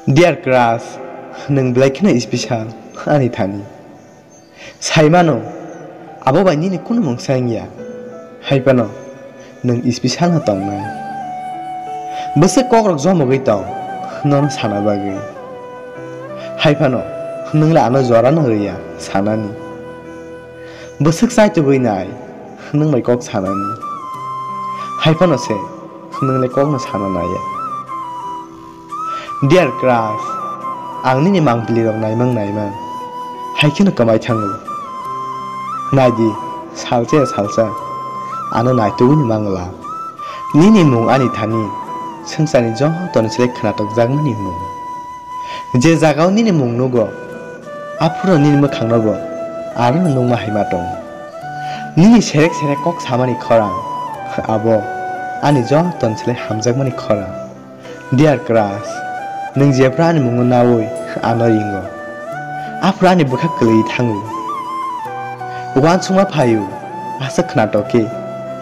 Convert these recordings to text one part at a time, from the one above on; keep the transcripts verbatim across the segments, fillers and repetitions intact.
Dear crush, nwng belai kheno special ani thani. Saimano, abo bai nini kunu mungsa wngya. Haiphano, nwng special no tongnai. Bwswk kokrok jomogwi tong, nono sana bagwi. Haiphano, nwng le ano jora no rwya sanani. Bwswk chaitugwi nai, nwng bai kok sanani. Haiphano se, nwng le kok no sana naiya. Dear crush, ang nini mangpili rok naimang naimang, hai kheno kwmai thango. Naidi, salsa ya salsa, ano naitugwi ni mangla. Nini mung ani thani, swngcharni joto ni selai khwnatok jakmani mung. Je jagao nini mung nugo, aphuru nini mwkhang no bo aro no nungma hai ma tongo. Nini serek serek kok samani khorang, abo ani joto ni selai hamjakmani khorang. Dear crush, nwng jephru ani mungno naui ano ringo, aphuru ani bwkha kwlwi thango. Uansukma phaio, aswk khwnatok khe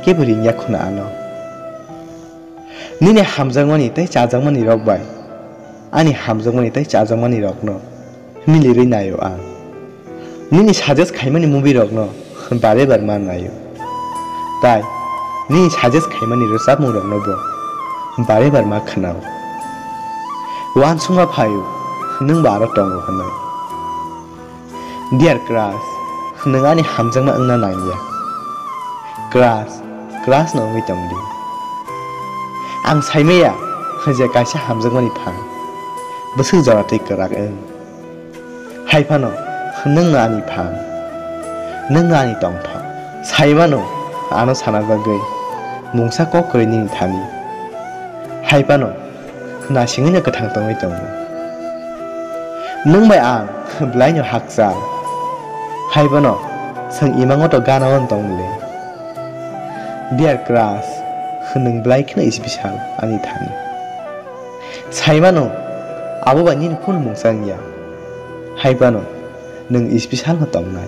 kebo ringya khuna ano. Nini hamjakmani tei chajakmani rok bai ani hamjakmani tei chajakmani rokno milirwi naio ang. Nini suggest khaimani movie rokno bare bar ma naio. Tai nini suggest khaimani rwchapmung rokno bo bare bar ma khwnao. Uansukma phaio, nwng bo aro tongo hwnwi. Dear crush, nwng ani hamjakma wngna nangya. Crush, crush no wngwi tongdi. Ang saimaya je kaisa hamjakmani phan bwswk jora twi kwrak wng. Haiphano, nwng no ani phan, nwng no ani tongthok. Saimano, ano sana bagwi mungsa kok kwrwi nini thani. Haiphano, nasingwino kwthang tongwi tongo. Nwng bai ang belaino hakchal. Haiphano, chwng imango to gana-o tongmili. Dear crush, nwng belai kheno special ani thani. Saimano, abo bai nini kunu mungsa wngya. Haiphano, nwng special no tongnai.